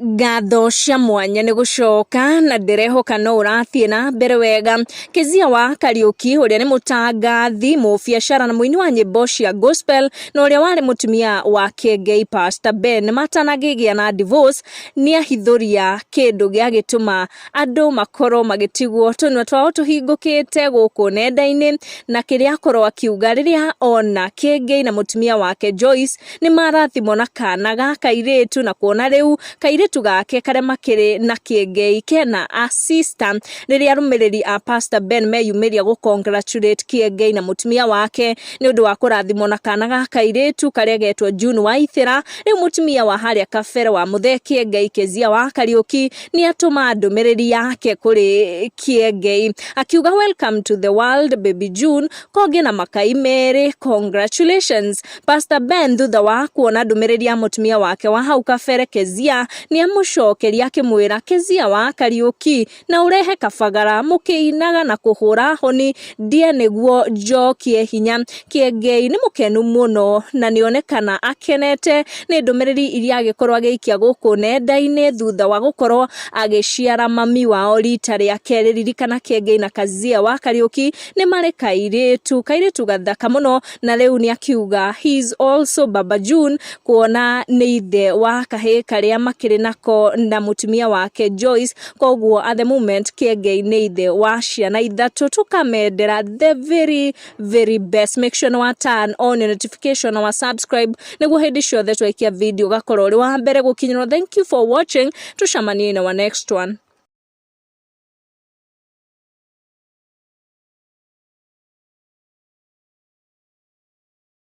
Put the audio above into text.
Ngatho cia mwanya nĩ gũcoka na ndĩrehoka no ũrathiĩ na mbere wega. Kezia wa Kariũki ũrĩa nĩ mũtangathi, mũbiacara na mũini wa nyĩmbo cia gospel na ũrĩa warĩ mũtumia wa Kĩengei Pastor Ben matanagĩgĩa na divorce nĩahithũria kĩndũ gĩagĩtũma andũ makorwo magĩtigwo tũnua twao tũhingũkĩte gũkũ nenda-inĩ na kĩrĩa akorwo akiuga rĩrĩa ona Kĩengei na mũtumia wake Joyce nĩ marathimwo na kana ga kairĩtu na kuona rĩu kairĩtu gake karĩa makĩrĩ na Kĩengei kena a sister. Rĩrĩa arũmĩrĩri a Pastor Ben meyumĩria gũ congratulate Kĩengei na mũtumia wake nĩ ũndũ wa kũrathimwo na kana ga kairĩtu karĩa getwo June Waithĩra, rĩu mũtumia wa harĩa kabere wa Mũthee Kĩengei Kezia wa Kariũki nĩ atũma ndũmĩrĩri yake kũrĩ Kĩengei akiuga, "Welcome to the world, baby June, kongĩ na makai merĩ, congratulations." Pastor Ben thutha wa kuona ndũmĩrĩri ya mũtumia wake wa hau kabere Kezia nĩ amũcokeria akĩmwĩra, "Kezia wa Kariũki, na ũrehe kabagara mũkĩinaga na kũhũra honi ndie nĩguo njokie hinya." Kĩengei nĩ mũkenu mũno na nĩonekana akenete nĩ ndũmĩrĩri iria agĩkorwo agĩikia gũkũ nenda-inĩ thutha wa gũkorwo agĩciara mami wao rita rĩa kerĩ. Ririkana Kĩengei na Kezia wa Kariũki nĩ marĩ kairĩtu, kairĩtu gathaka mũno, na rĩu nĩ akiuga he is also Baba June kuona nĩ ithe wa kahĩĩ karĩa makĩrĩ nako na mũtumia wake Joyce. Koguo at the moment Kĩengei nĩ ithe wa ciana ithatũ. Tũkamendera the very very best. Make sure nĩ wa turn on your notification na wa subscribe nĩguo hĩndĩ ciothe twaikia video ũgakorwo ũrĩ wa mbere gũkinyĩrwo. Thank you for watching, tucemanie in our next one.